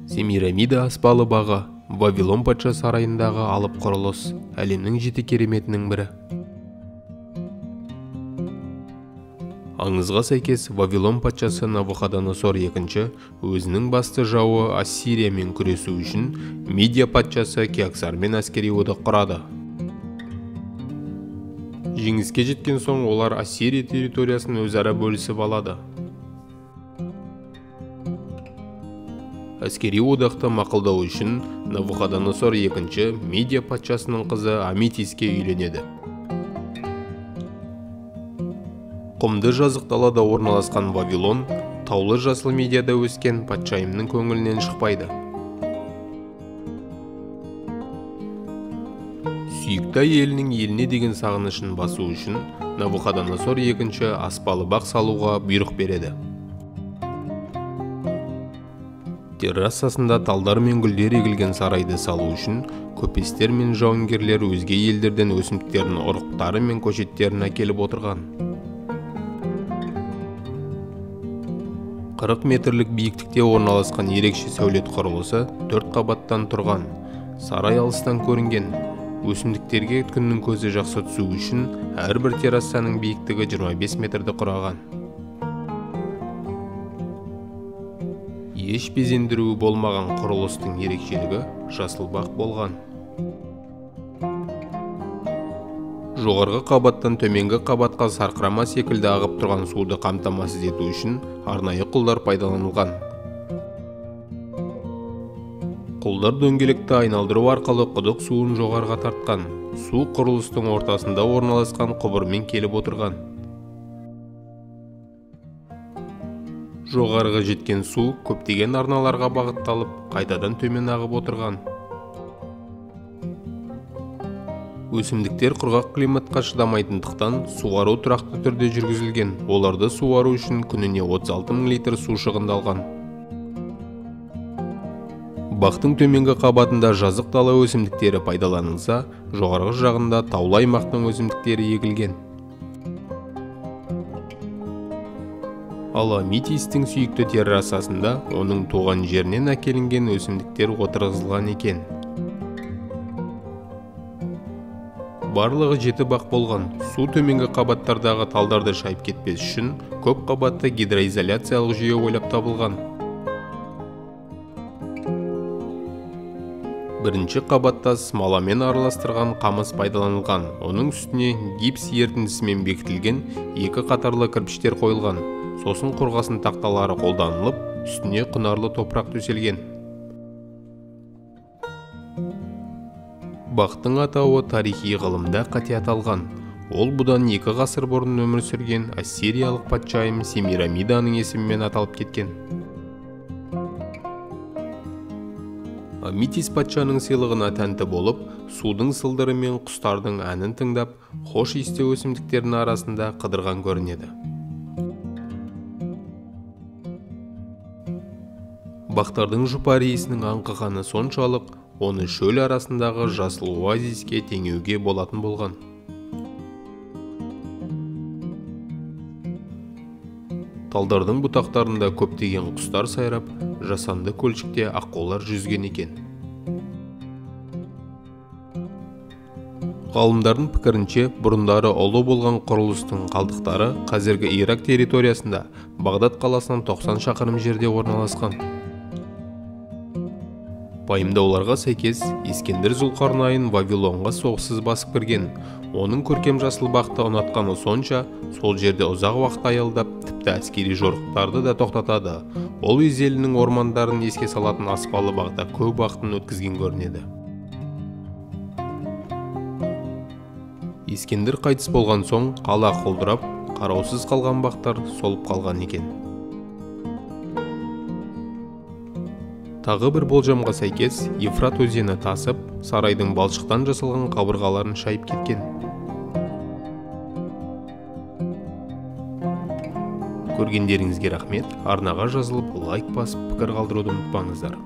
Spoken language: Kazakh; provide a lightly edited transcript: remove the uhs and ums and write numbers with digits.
Семирамида аспалы бағы, Вавилон патша сарайындағы алып құрылыс, әлемнің жеті кереметінің бірі. Аңызға сәйкес, Вавилон патшасы Навуходоносор II өзінің басты жауы Ассириямен күресу үшін Мидия патшасы Кеоксармен әскери одақ құрады. Жеңіске жеткен соң олар Ассирия территориясын өзара бөлісіп алады. Әскери одақты мақұлдау үшін Навуходоносор II Мидия патшасының қызы Амитиске үйленеді. Құмды жазық далада орналасқан Вавилон, таулы жасыл Мидияда өскен патшайымның көңілінен шықпайды. Сүйікті әйелінің еліне деген сағынышын басу үшін Навуходоносор II аспалы бақ салуға бұйрық береді. Террасасында талдар мен гүлдер егілген сарайды салу үшін көпестер мен жауынгерлер өзге елдерден өсімдіктердің ұрықтары мен көшеттерін әкеліп отырған. 40 метрлік биіктікте орналасқан ерекше сәулет құрылысы 4 қабаттан тұрған. Сарай алыстан көрінген. Өсімдіктерге күннің көзі жақсы түсу үшін әрбір террасаның биіктігі 25 метрді құраған. Еш безендіруі болмаған құрылыстың ерекшелігі жасыл бақ болған. Жоғарғы қабаттан төменгі қабатқа сарқырама секілді ағып тұрған суды қамтамасыз ету үшін арнайы құлдар пайдаланылған. Құлдар дөңгелекті айналдыру арқылы құдық суын жоғарыға тартқан. Су құрылыстың ортасында орналасқан құбырмен келіп отырған. Жоғарыға жеткен су көптеген арналарға бағытталып, қайтадан төмен ағып отырған. Өсімдіктер құрғақ климатқа шыдамайтындықтан суару тұрақты түрде жүргізілген. Оларды суару үшін күніне 36 мың литр су шығындалған. Бақтың төменгі қабатында жазық дала өсімдіктері пайдаланылса, жоғарғы жағында таулы аймақтың өсімдіктері егілген. Ал Амитистің сүйікті террасасында оның туған жерінен әкелінген өсімдіктер отырғызылған екен. Барлығы 7 бақ болған. Су төменгі қабаттардағы талдарды шайып кетпес үшін көп қабатты гидроизоляциялық жүйе ойлап табылған. Бірінші қабатта смоламен араластырған қамыс пайдаланылған. Оның үстіне гипс ерітіндісімен бекітілген 2 қатарлы кірпіштер қойылған. Сосын қорғасын тақталары қолданылып, үстіне құнарлы топырақ төселген. Бақтың атауы тарихи ғылымда қате аталған. Ол бұдан 2 ғасыр бұрын өмір сүрген ассириялық патшайым Семирамиданың есімімен аталып кеткен. Амитис патшаның сыйлығына тәнті болып, судың сылдыры мен құстардың әнін тыңдап, хош иісті өсімдіктердің арасында қыдырған көрінеді. Бақтардың жұпар иісінің аңқығаны соншалық, оны шөл арасындағы жасыл оазиске теңеуге болатын болған. Талдардың бұтақтарында көптеген құстар сайрап, жасанды көлшікте аққулар жүзген екен. Ғалымдардың пікірінше, бұрындары ұлы болған құрылыстың қалдықтары қазіргі Ирак территориясында Бағдат қаласынан 90 шақырым жерде орналасқан. Пайымдауларға сәйкес, Ескендір Зұлқарнайын Вавилонға соғыссыз басып кірген. Оның көркем жасыл бақты ұнатқаны сонша, сол жерде ұзақ уақыт аялдап, тіпті әскери жорықтарды да тоқтатады. Ол өз елінің ормандарын еске салатын аспалы бақта көп уақытын өткізген көрінеді. Ескендір қайтыс болған соң қала құлдырап, қараусыз қалған бақтар солып қалған екен. Тағы бір болжамға сәйкес, Ефрат өзені тасып, сарайдың балшықтан жасалған қабырғаларын шайып кеткен. Көргендеріңізге рахмет. Арнаға жазылып, лайк басып, пікір қалдыруды ұмытпаңыздар.